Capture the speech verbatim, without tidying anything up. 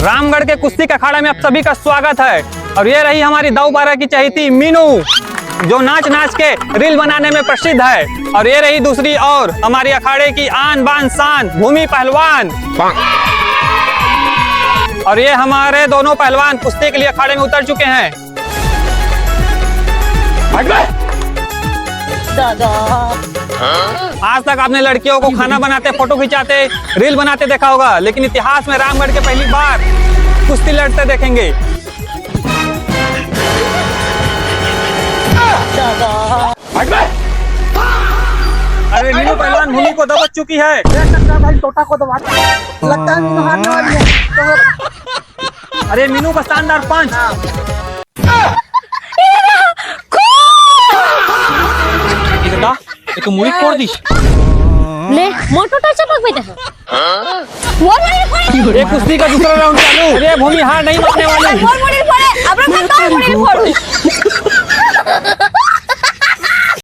रामगढ़ के कुश्ती के अखाड़ा में आप सभी का स्वागत है। और ये रही हमारी दऊ बारा की चहेती मीनू, जो नाच नाच के रील बनाने में प्रसिद्ध है। और ये रही दूसरी ओर हमारी अखाड़े की आन बान शान भूमि पहलवान। और ये हमारे दोनों पहलवान कुश्ती के लिए अखाड़े में उतर चुके हैं। दादा। आज तक आपने लड़कियों को खाना बनाते, फोटो खिंचाते, रील बनाते देखा होगा, लेकिन इतिहास में रामगढ़ के पहली बार कुश्ती लड़ते देखेंगे। दादा। अरे मीनू पहलवान भूमि को दबोच चुकी है। देख सकता है भाई, टोटा को दबा दिया। लगता है मीनू हारने वाली है। अरे मीनू का शानदार पंच। ये तो मुड़ी फोड़ दी। ले, मोटो टच पक बेटा। मोर मोर फोड़। ये कुश्ती का दूसरा राउंड चालू। अरे भूमि हार नहीं मानने वाली। मोर मोर फोड़। अब रुक, मोर मोर फोड़।